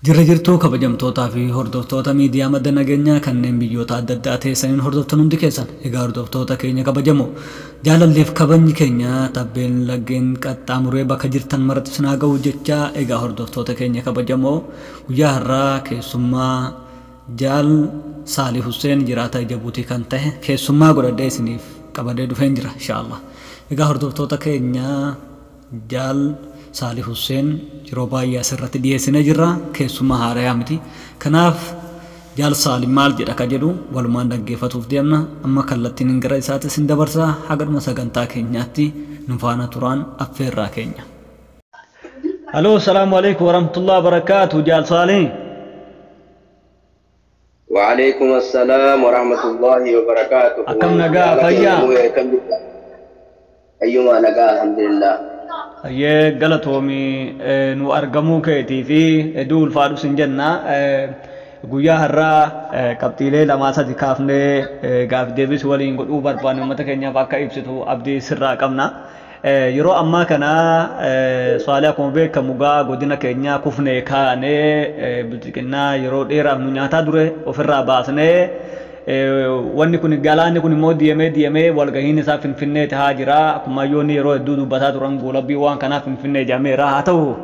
Jirra jirtuu kabajamtootaa fi hordoftoota miidiyaa Madda Nageenyaa kanneen biyyoota adda addaa teessaniin hordoftan hundi keessan. Egaa hordoftoota keenya kabajamoo, jaalalleef kabajni keenya tabbeen laggeen qaxxaamuree bakka jirtan maratti isin haa ga'u jechaa, egaa hordoftoota keenya kabajamoo, guyyaa har'aa keessummaa Jaal Saalih Husseen jiraataa Jabuutii kan ta'e keessummaa godhadhee isiniif qabadee dhufeen jira, inshaallah. Egaa hordoftoota keenya, Jaal Saalih Husseen yeroo baay'ee asirratti dhiyeessinee jirra, keessummaa haarayaa miti. Kanaaf Jaal Saalim maal jedha ka jedhu walumaan dhaggeeffatuuf deemna. Amma kallattiin gara isaatti isin dabarsa. Haga dhuma sagantaa keenyaatti nu faana turaan affeerraa keenya. Aloo, salaamu alaikum warahmatullahi wabarakaatu, Jaal Saalih. وعليكم السلام ورحمة الله وبركاته. Akkam, nagaa, fayyaa? أيما نقا، الحمد لله. Hayyee, galatoomii nu argamuu keetii fi hedduu ulfaadhu sin jenna. Guyyaa har'aa qabxiilee lamaa sadi kaafnee gaaf deebis waliin godhuu barbaanne uummata keenyaaf akka ibsitu abdii sirraa qabna. Yeroo ammaa kana Saalee, akkuma beekamu gaa godina keenyaa kufnee kaanee bilxiqinnaa yeroo dheeraaf nu nyaataa ture ofirraa baasnee, wanni kun galaanni kun immoo deemee deemee walgahiin isaa Finfinnee tahaa jira. Akkuma hayyoonni yeroo hedduu dubbataa turan, goolabbii waan kanaaf Finfinnee jedhameera. Haa ta'u,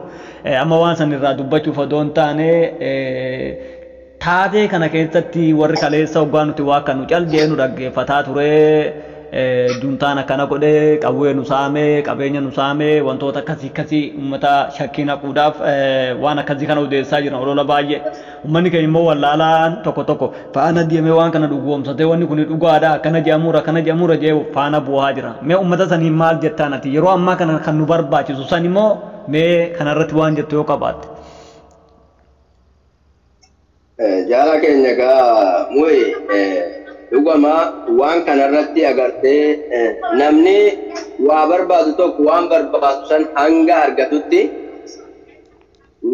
amma waan san irraa dubbachuuf odoo hin taane, taatee kana keessatti warri kaleessa hoggaa nuti waa kan nu cal jee nu dhaggeeffataa ture, juntaan akkana godhee, qawwee nu saamee, qabeenya nu saamee, wantoota akkasii akkasii uummata shakkii naquudhaaf waan akkasii kana odeessaa jiran, olola baay'ee. Uummanni keenya immoo wallaalaan tokko tokko faana deemee waan kana dhugoomsatee, wanni kun dhugaadha, akkana jedhamuura, akkana jedhamuura jee faana bu'aa jira. Mee uummata saniin maal jettaan ati? Yeroo ammaa kana kan nu barbaachisu san immoo mee kanarratti waan jettu yoo qabaatte. Jaala keenya, gaa mu'i dhugama waan kanarratti agartee, namni waa barbaadu tokko waan barbaadu san hanga argatutti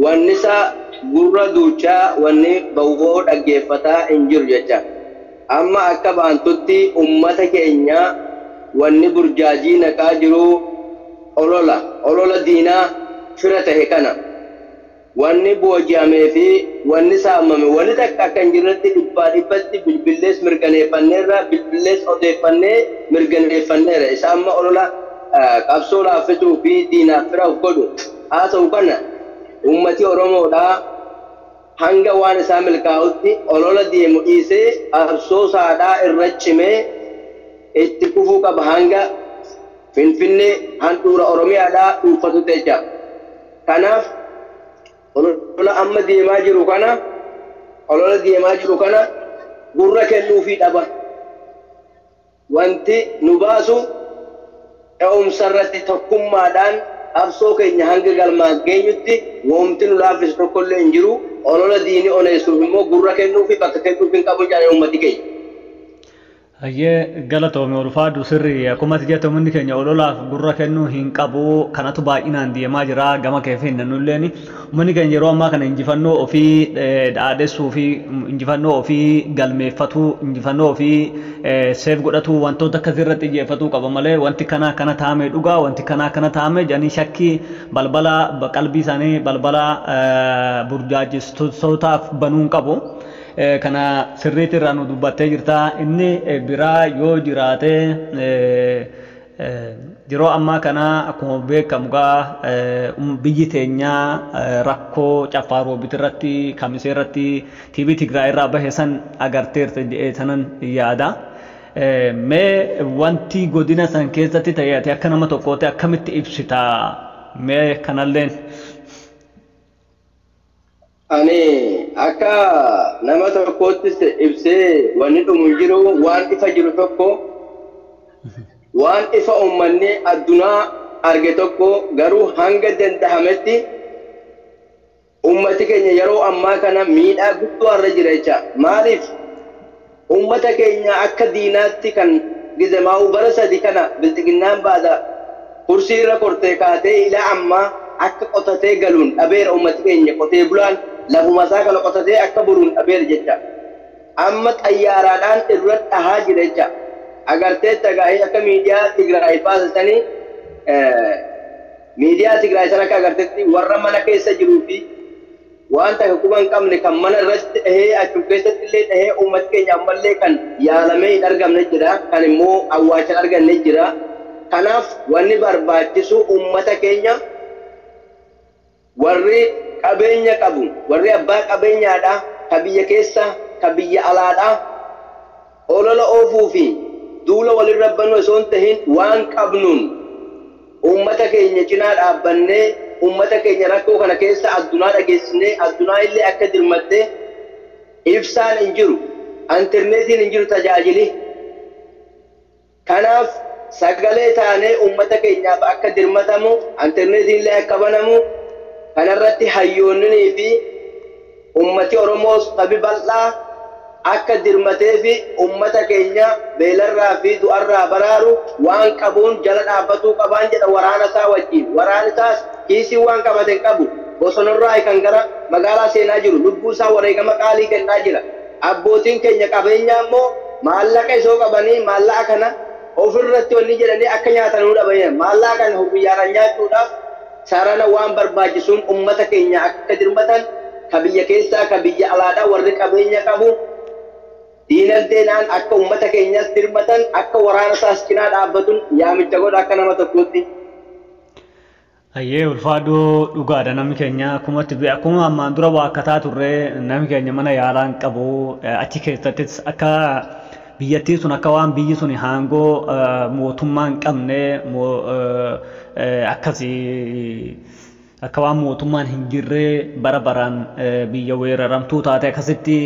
wanni isa gurra duuchaa wanni bawwoo dhaggeeffataa hin jiru jecha. Amma akka baantutti ummata keenya wanni burjaajii naqaa jiru olola olola diinaa fira tahe kana. Wanni booji'amee fi wanni saamame wanni takka akka hin jirretti dhibbaa dhibbatti bilbillees mirkaneeffanneerra, bilbillees odeeffannee mirkaneeffanneerra. Isa amma olola qabsoo laaffisuu fi diinaaf fira of godhu haa ta'u kana, ummati Oromoodhaa hanga waan isaa milkaa'utti olola deemu dhiisee qabsoo saadhaa irra cimee itti kufuu qaba, hanga Finfinnee handhuura Oromiyaadhaa dhuunfatutti jecha. Kanaaf olola amma deemaa jiru kana, olola deemaa jiru kana gurra kennuufii dhaba. Wanti nu baasu ce'umsa irratti tokkummaadhaan qabsoo keenya hanga galmaan geenyutti woomti nu laaffisu tokkollee hin jiru. Olola diinii oneessuuf immoo gurra kennuufi bakka kennuuf hin qabu jedhanii uummati keenya. Hayyee, galatoome, ulfaadhu. Sirri akkuma ati jette, uummanni keenya ololaaf gurra kennuu hin qabu. Kanatu baay'inaan deemaa jira gama keefin nulleen. Uummanni keenya yeroo ammaa kana injifannoo ofii dhaadhessuu fi injifannoo ofii galmeeffatuu, injifannoo ofii seef godhatu, wantoota akkasii irratti xiyyeeffatuu qaba malee, wanti kana kana taa'ame dhugaa, wanti kana kana taa'ame jedhanii shakkii balbala qalbii isaanii balbala burjaajistootaaf banuu hin qabu. Kana sirriitti irraa nu dubbattee jirta. Inni biraa yoo jiraate, yeroo ammaa kana akkuma beekamu gaa biyyi teenya rakkoo Caffaa Roobit irratti, Kamisee irratti, TV Tigraay irraa bahe san agarteerta jedhee sanan yaada. Mee wanti godina san keessatti ta'e ati akka nama tokkootti akkamitti ibsita? Mee kanalleen. Ani akka nama tokkoottis ibsee wanni dhumu hin jiru. Waan ifa jiru tokko, waan ifa uummanni addunyaa arge tokko garuu, hanga danda'ametti ummati keenya yeroo ammaa kana miidhaa guddoo irra jira jecha. Maaliif? Ummata keenya akka diinaatti kan gizemaa'uu bara 3 kana bilxiginnaan baada kursii irra kortee kaatee ilaa ammaa akka qotatee galuun dhabeera. Ummati keenya qotee bulaan lafuma isaa kana qotatee akka buluun dhabeera jecha. Amma xayyaaraadhaan irra dhahaa jira jecha. Agartee tagaa'ee akka miidiyaa Tigraay baasisanii, miidiyaa Tigraay sana akka agarteetti, warra mana keessa jiruu fi Waan takka quba hin qabne kan mana irratti dhahee achum keessatti illee dhahee uummati keenya ammallee kan yaalamee hin argamne jira, kan immoo awwaalcha hin arganne jira. Kanaaf wanni barbaachisu uummata keenya warri qabeenya qabu, warri abbaa qabeenyaadha, ka biyya keessa, ka biyya alaadha, olola oofuu fi duula walirra banuu osoo hin tahin waan qabnuun uummata keenya cinaa dhaabbannee uummata keenya rakkoo kana keessa addunyaa dhageessisnee addunyaa illee akka dirmattee ibsaan hin jiru, intarneetiin hin jiru tajaajili. Kanaaf sagalee taanee uummata keenyaaf akka dirmatamu, intarneetiin illee akka banamu, kanarratti hayyoonnii fi uummati Oromoos sabi bal'aa akka dirmatee fi uummata keenya beelarraa fi du'arraa baraaru waan qabuun jala dhaabbatuu qabaan jedha waraana isaa wajjin. Waraana isaas kiisii waan qabate hin qabu. Bosonarraa kan gara magaalaa seenaa jiru lubbuu isaa wareegama qaalii kennaa jira. Abbootiin keenya qabeenyaa immoo maallaqa isoo qabanii maallaqa kana ofirratti wanni jedhanii akka nyaatanuu dhaban. Maallaqa kana hurriyyaadhaan nyaachuudhaaf sarara waan barbaachisuun uummata keenya akka dirmatan ka biyya keessaa ka biyya alaadhaa warri qabeenya qabu diinagdeedhaan akka uummata keenyas dirmatan akka waraana isaas cinaa dhaabbatun yaamicha godha akka nama tokkootti. Ayyee ulfaadhoo dhugaadha namni keenya akkuma ammaan dura waakkataa turre namni keenya mana yaalaa hin qabu achi keessattis akka biyyattiin sun akka waan biyyi sun haangoo mootummaa hin qabne akkasii akka waan mootummaan hin jirre bara baraan biyya weeraramtuu taate akkasitti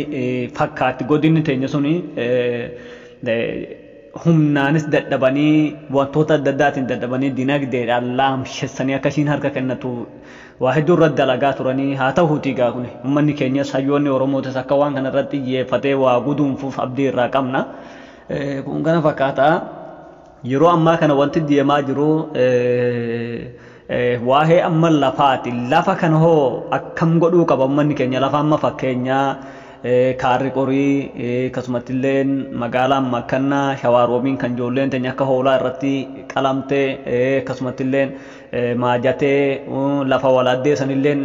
fakkaatti godinni teenya suni humnaanis dadhabanii wantoota adda addaatiin dadhabanii dinagdeedhaan laamshessanii akkasiin harka kennatu waa hedduu irratti dalagaa turanii haa ta'uutii gaa kun uummanni keenyas hayyoonni Oromootis akka waan kana irratti xiyyeeffatee waa guduunfuuf abdii irraa qabna. Kun kana fakkaata. Yeroo ammaa kana wanti deemaa jiru waa'ee amma lafaati. Lafa kana hoo akkam godhuu qaba uummanni keenya lafa amma fakkeenyaa kaarri qorii akkasumatti illee magaalaan Makkannaa Shawaaroomiin kan ijoolleen teenya akka hoolaa irratti qalamte akkasumatti illee maajatee lafa walaaddee sanillee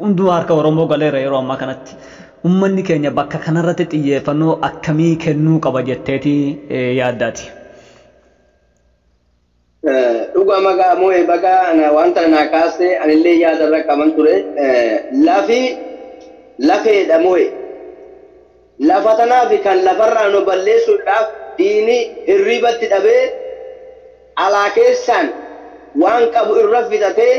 hunduu harka Oromoo galeera yeroo ammaa kanatti. Uummanni keenya bakka kanarratti xiyyeeffannoo akkamii kennuu qaba jetteeti yaaddaati. Dhuga magaa moo'ee baga wanta naa kaase anillee yaadarra qaban ture. Lafi lafeedha moo'e. Lafa tanaaf kan lafarraa nu balleessuudhaaf diini hirribatti dhabee alaa keessaan waan qabu irra fixatee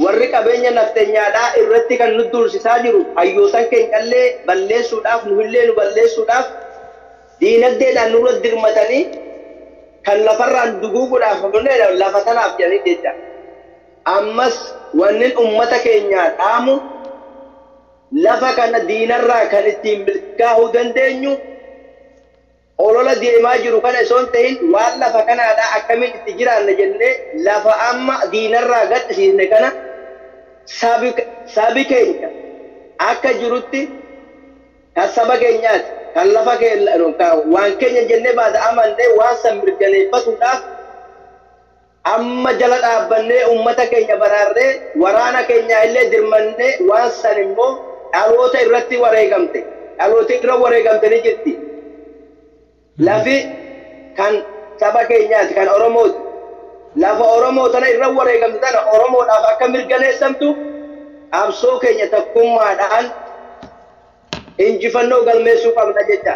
warri qabeenya nafteenyaadhaa irratti kan nu dursisaa jiru hayyootan keenyallee balleessuudhaaf nuhillee nu balleessuudhaaf diinagdeedhaan nurra dirmatanii kan lafarraan duguuguudhaaf lafa tanaaf jedhanii jecha. Ammas wannin ummata keenyaa dhaamu lafa kana diinarraa kan ittiin milkaa'uu dandeenyu olola deemaa jiru kana osoo hin ta'in waan lafa kanaadhaa akkamiin itti jiraanna jennee lafa amma diinarraa gadhisiisne kana sabi keenya akka jirutti kan saba keenyaati kan lafa waan keenya jennee baata amannee waan san mirkaneeffatuudhaaf amma jala dhaabbannee uummata keenya baraarree waraana keenya illee dirmannee waan san immoo dhaloota irratti wareegamte dhaloota irra wareegamte ni jirti. Lafi kan saba keenyaati kan Oromooti. Lafa Oromoo tana irra wareegamte tana Oromoodhaaf akka mirkaneessamtu qabsoo keenya tokkummaadhaan injifannoo galmeessuu qabna jecha.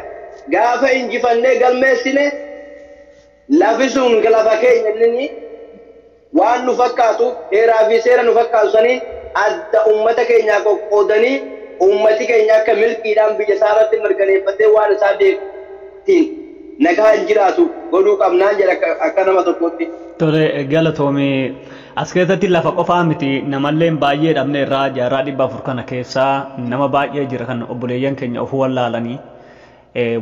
Gaafa injifannee galmeessine lafi sun lafa keenya inni waan nu fakkaatu heeraa fi seera nu fakkaatu saniin adda uummata keenyaa qoqqoodanii uummati keenya akka milkiidhaan biyya isaa irratti mirkaneeffatee waan isaa beekuutiin nagaa hin jiraatu godhuu qabnaan jedha akka nama tokkootti. Tole galatoomii as keessatti lafa qofaa miti namalleen baay'ee dhabne irraa jaarraa 400 kana keessaa nama baay'ee jira kan obboleeyyan keenya ofuu wallaalanii.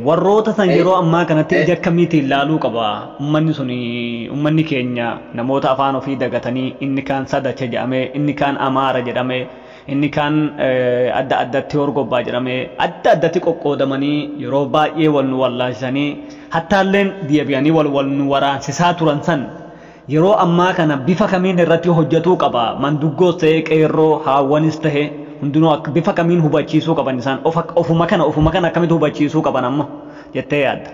Warroota san yeroo ammaa kanatti ija akkamiitiin ilaaluu qaba uummanni sun uummanni keenya namoota afaan ofii dagatanii inni kaan sadacha jedhamee inni kaan amaara jedhamee inni kaan adda addatti horgobbaa jedhamee adda addatti qoqqoodamanii yeroo baay'ee wal nu wallaalchisanii hattaalleen deebi'anii wal nu waraansisaa turan san yeroo ammaa kana bifa kamiin irratti hojjetuu qaba manduggoos ta'ee qeerroo haawwanis ta'e Hundinuu bifa kamiin hubachiisuu qaban isaan ofuma kana akkamitti hubachiisuu qaban amma jettee yaadda?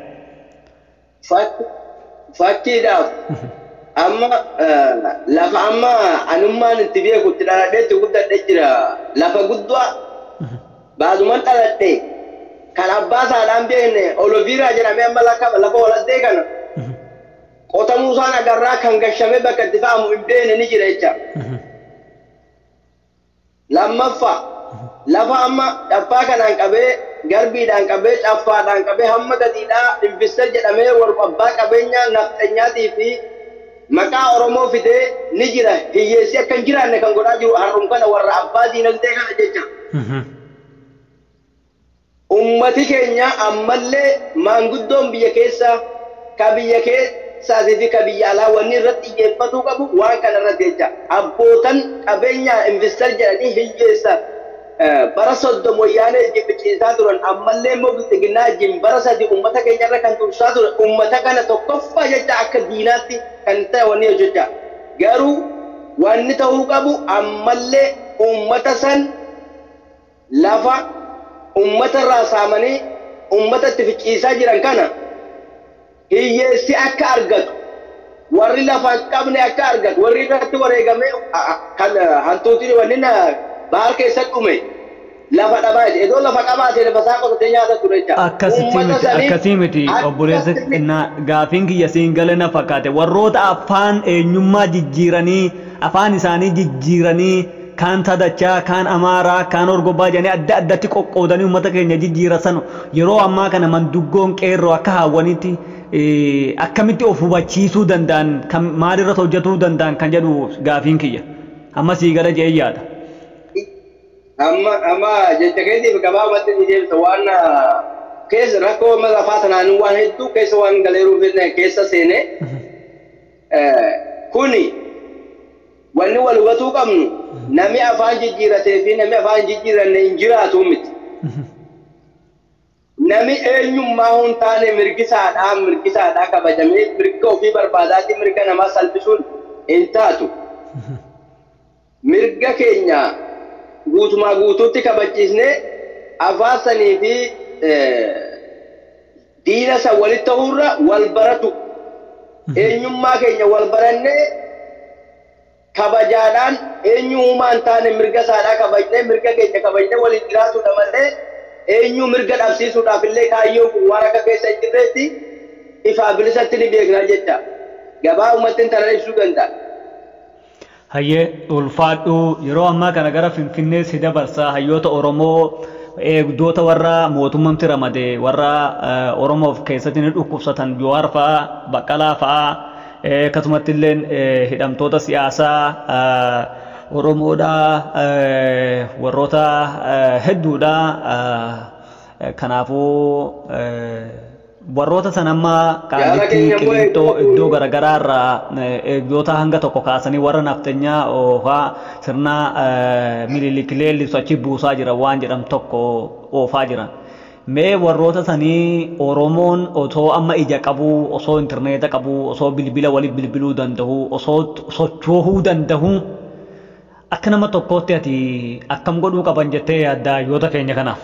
Fakkiidhaaf amma lafa amma anummaan itti beeku, itti dhaladhee itti guddadhee jira. Lafa guddaa baaduman dhaladhe kan abbaa isaadhaan beekne oloviiraa jedhamee amma lafa waladdee kana qotamuu isaan agarraa kan gashamee bakka itti fa'amu hin beekne ni jira jecha. Lammaffaa, lafa amma caffaa kanaan qabee, garbiidhaan qabee, caffaadhaan qabee hamma gadiidhaa investor jedhamee warra abbaa qabeenyaa nafxanyaatii fi maqaa Oromoo fidee ni jira. Hiyyeessi akka hin jiraanne kan godhaa jiru har'um kana warra abbaa diinagdee kana jecha. Ummati keenya ammallee maanguddoon biyya keessa, ka biyya keessaatii fi ka biyya alaa wanni irratti xiyyeeffatuu qabu waan kana irratti jecha. Abbootan qabeenyaa investor jedhanii hiyyeessa bara 30 Wayyaanee jibbiciisaa turan, ammallee immoo Bilxiginnaa wajjin bara 3 ummata keenya irra kan tursaa ture, ummata kana tokkoffaa jecha akka diinaatti kan ta'e wanni hojjecha. Garuu wanni ta'uu qabu ammallee ummata san lafa ummata irraa saamanii ummata itti ficciisaa jiran kana hiyyeessi akka argatu, warri lafa hin qabne akka argatu, warri irratti wareegamee kan hantuutiin wanni bahar keessa dhume lafa dhabaa jechuudha. Iddoo lafa qabaate lafa isaa qotatee nyaata ture jecha. Akkasitti miti, akkasii miti, obboleessa. Gaafiin kiyya siin gale na fakkaate. Warroota afaan eenyummaa jijjiiranii, afaan isaanii jijjiiranii, kaan Tadachaa, kaan Amaaraa, kaan Orgobbaa jedhanii adda addatti qoqqoodanii uummata keenya jijjiirasan, yeroo ammaa kana manduggoon qeerroo akka haawwanitti akkamitti of hubachiisuu danda'an, kan maalirratti hojjetuu danda'an kan jedhu gaafiin kiyya. Amma sii gala jedhee yaada. Amma jecha keetiif gabaabatti ni deemsa. Waan keessa rakkoo amma lafaa tanaan waan hedduu keessa waan galeeruuf keessa seene kuni wanni wal hubatuu qabnu, namni afaan jijjiiratee fi namni afaan jijjiiranne hin jiraatu miti. Nami eenyummaa hin taane mirgisaadhaa kabajamee mirga ofii barbaadaatti mirga namaa salphisuun hin taatu. Mirga keenya guutumaa guutuutti kabachiisnee afaan sanii fi diina san walitti ta'uurra wal baratu. Eenyummaa keenya wal barannee kabajaadhaan eenyummaa hin taane mirga isaadhaa kabajnee, mirga keenya kabajnee waliin jiraatudha malee eenyu mirga dhabsiisuudhaaf illee kaayyoo kun waan akka keessa hin jirreetti ifaa bilisatti ni beekna jecha. Gabaa uummatni tana ibsuu danda'a. Hayyee, ulfaadhu. Yeroo ammaa kana gara Finfinnee si dabarsaa. Hayyoota Oromoo, eegdota warra mootummaatti ramade, warra Oromoof keessatti ni dhukkubsatan, Jawaar fa'aa, Baqqalaa fa'aa, akkasumatti illee hidhamtoota siyaasaa Oromoodhaa warroota hedduudha. Kanaafuu warroota san amma Qaalitti, Qiliinxoo, iddoo garaagaraa irraa eegdota hanga tokko kaasanii warra nafxanyaa oofaa sirna Minilik leellisu achi buusaa jira waan jedhamu tokko oofaa jiran. Mee warroota sanii Oromoon otoo amma ija qabuu, osoo intarneeta qabuu, osoo bilbila waliif bilbiluu danda'u, osoo sochoohuu danda'u, akka nama tokkootti ati akkam godhuu qaban jettee yaadda hayyoota keenya kanaaf?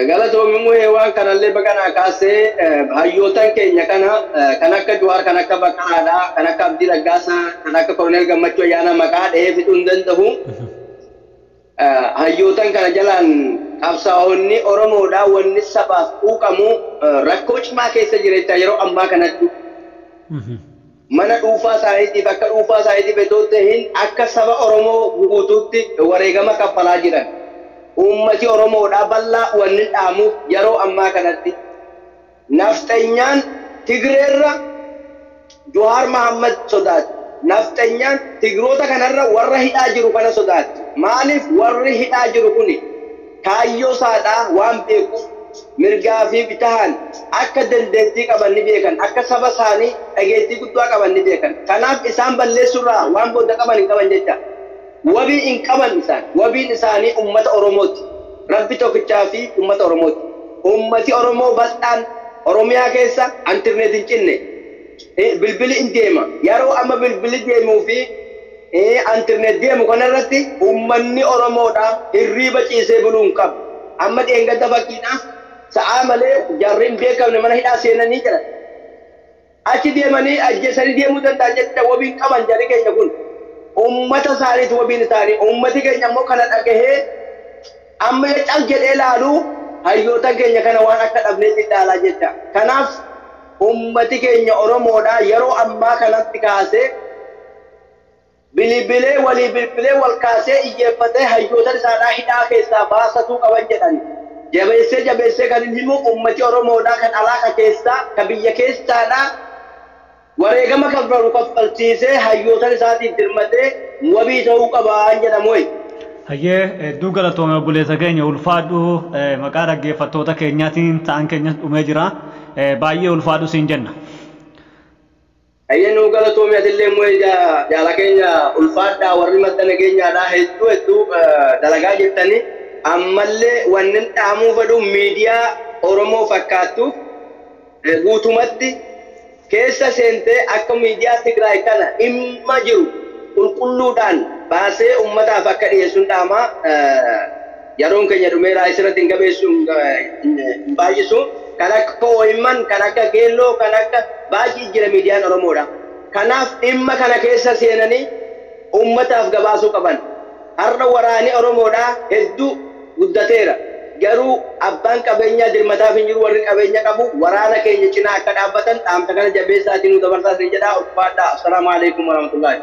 Galatoomi muhee, waan kanallee baganaa kaasee hayyootan keenya kana kan akka Jawaar, kan akka Baqqalaadhaa, kan akka Abdii Raggaasaa, kan akka Koloneel Gammachuu Ayyaanaa maqaa dhahee fixuu hin danda'u. Hayyootan kana jalaan qabsaa'onni Oromoodhaa wanni sabaaf quuqamu rakkoo cimaa keessa jira jecha yeroo ammaa kanatti. Mana dhuunfaa isaaniitiif, akka dhuunfaa isaaniitiif itoo ta'in, akka saba Oromoo guutuutti wareegama kaffalaa jiran. Uummati Oromoodhaa bal'aa wanni dhaamuuf yeroo ammaa kanatti nafxanyaan Tigreerra Jawaar Mahammad sodaatti. Nafxanyaan Tigroota kanarra warra hidhaa jiru kana sodaatti. Maaliif? Warri hidhaa jiru kuni kaayyoo isaadhaa waan beekuuf, mirgaa fi bitahan akka dandeettii qaban ni beekan, akka saba isaanii dhageettii guddaa qaban ni beekan. Kanaaf isaan balleessuurraa waan booda qaban hin qaban jecha. Wabii hin qaban isaan. Wabiin isaanii ummata Oromooti. Rabbi tokkichaa fi ummata Oromooti. Ummati Oromoo bal'aan Oromiyaa keessa intarneet hin cinne. Bilbili hin deema. Yeroo amma bilbili deemuu fi Internet deemu kanarratti uummanni Oromoodha hirriiba ciisee buluu hin qabu. Amma dheengadda fakkiidhaaf sa'aa malee jarri hin beekamne mana hidhaa seenanii jiran. Achi deemanii ajjeesanii deemuu danda'an jecha wabiin qaban jarri keenya kun. Uummata isaaniitu wabiin isaanii. Uummati keenya immoo kana dhagahee amma cal jedhee ilaalu hayyoota keenya kana waan akka dhabneetti ilaalaa jecha. Kanaaf uummati keenya Oromoodha yeroo ammaa kanatti kaasee bilbilee walii bilbilee wal kaasee iyyeeffatee hayyoota isaadhaa hidhaa keessaa baasatuu qaban jedhani. Jabeessee jabeessee kan inni himu uummati Oromoodhaa kan alaa ka keessaa ka biyya keessaadhaa wareegama kaffalu kaffalchiisee hayyoota isaatiif dirmatee wabii ta'uu qabaan jedhamu. Hayyee, hedduu galatoome obboleessa keenya, ulfaadhu. Maqaa dhaggeeffattoota keenyaatiin ta'an keenya dhumee jira. Baay'ee ulfaadhu siin jenna. Hayyee, nuu galatoome, atillee immoo jaala keenya ulfaadhaa. Warri madda nageenyaadhaa hedduu hedduu dalagaa jirtanii, ammallee wannin dhaamuu fedhu miidiyaa Oromoo fakkaattu guutumatti keessa seentee akka miidiyaa Tigraay kana dhimma jiru qulqulluudhaan baasee ummataaf akka dhiyeessuun dhaama. Yeroon keenya dhumeeraa, isirratti hin gabeessu, hin baay'isu. Kan akka OMN, kan akka Geelloo, kan akka baay'ee jira miidiyaan Oromoodha. Kanaaf dhimma kana keessa seenanii ummataaf gabaasuu qaban. Har'a waraani Oromoodha hedduu guddateera. Garuu abbaan qabeenyaa dirmataaf hin jiru. Warri qabeenya qabu waraana keenya cinaa akka dhaabbatan dhaamsa kana jabeessaatiin nu dabarsaa isin jedhaa, ulfaadhaa. Assalaamu alaikum warahmatullahi.